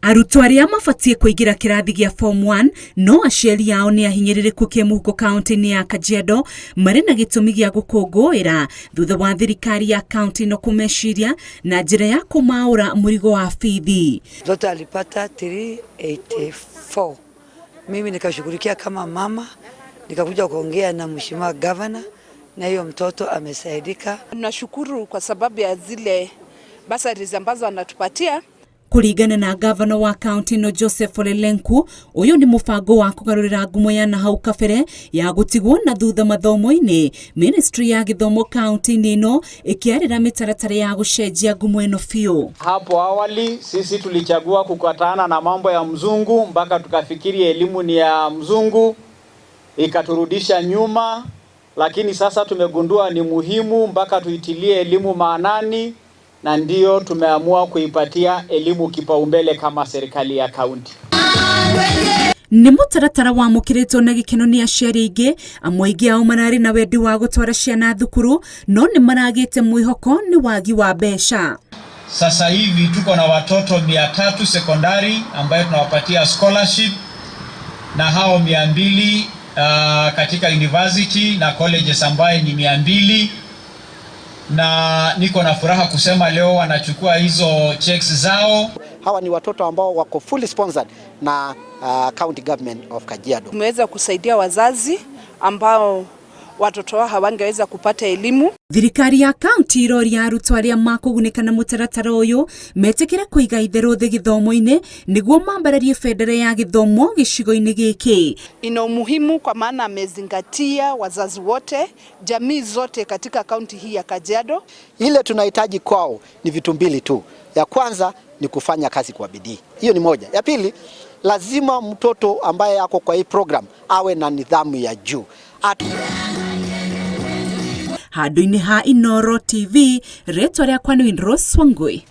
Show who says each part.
Speaker 1: Arutwo arĩa mabatiĩ kũingĩra kĩrathi gĩa form 1 no aciari ao nĩ ahinyĩrĩrĩku kĩmũhuko kaunti-inĩ ya Kajiado marĩ na gĩtũmi gĩa gũkũngũĩra thutha wa thirikari ya kaunti ĩno kũmeciria na njĩra ya kũmaũra mũrigo wa bithi.
Speaker 2: Mtoto alipata 384. Mimi nikashughulikia kama mama, nikakuja kuongea na mheshimiwa governor na hiyo mtoto amesaidika.
Speaker 3: Nashukuru kwa sababu ya zile bursaries ambazo anatupatia.
Speaker 1: Kũringana na gavana wa kaunti ĩno Joseph Ole Lenku, ũyũ nĩ mũbango wa kũgarũrĩra ngumo ya nahau kabere ya gũtigwo na thutha mathomo-inĩ. Ministry ya gĩthomo kaunti-inĩ ĩno ĩkĩarĩra mĩtaratara ya gũcenjia ngumo ĩno biũ.
Speaker 4: Hapo awali sisi tulichagua kukatana na mambo ya mzungu mpaka tukafikiri elimu ni ya mzungu, ikaturudisha nyuma, lakini sasa tumegundua ni muhimu mpaka tuitilie elimu maanani, na ndiyo tumeamua kuipatia elimu kipaumbele kama serikali ya kaunti.
Speaker 1: Nĩ mũtaratara wamũkĩrĩtwo na gĩkeno nĩ aciari aingĩ, amwe aingĩ ao mararĩ na wendi wa gũtwara ciana thukuru no nĩ maragĩte mwĩhoko nĩ wagi wa mbeca.
Speaker 4: Sasa hivi tuko na watoto 300 sekondari ambayo tunawapatia scholarship na hao 200 katika university na colleges ambaye ni 200, na niko na furaha kusema leo wanachukua hizo checks zao.
Speaker 5: Hawa ni watoto ambao wako fully sponsored na county government of Kajiado.
Speaker 3: Tumeweza kusaidia wazazi ambao watoto wao hawangeweza kupata elimu.
Speaker 1: Thirikari ya kaunti iroria arutwo arĩa makũgunĩka na mũtaratara ũyũ metĩkĩre kũiga itherũ thĩ gĩthomo-inĩ nĩguo mambararie bendera ya gĩthomo gĩcigo-inĩ gĩkĩ.
Speaker 3: Ina umuhimu kwa maana amezingatia wazazi wote, jamii zote katika kaunti hii ya Kajiado.
Speaker 5: Ile tunahitaji kwao ni vitu mbili tu. Ya kwanza ni kufanya kazi kwa bidii, hiyo ni moja. Ya pili, lazima mtoto ambaye ako kwa hii program awe na nidhamu ya juu.
Speaker 1: Handũ-inĩ ha Inooro TV, rĩtwa rĩakwa nĩ Rose Wangui.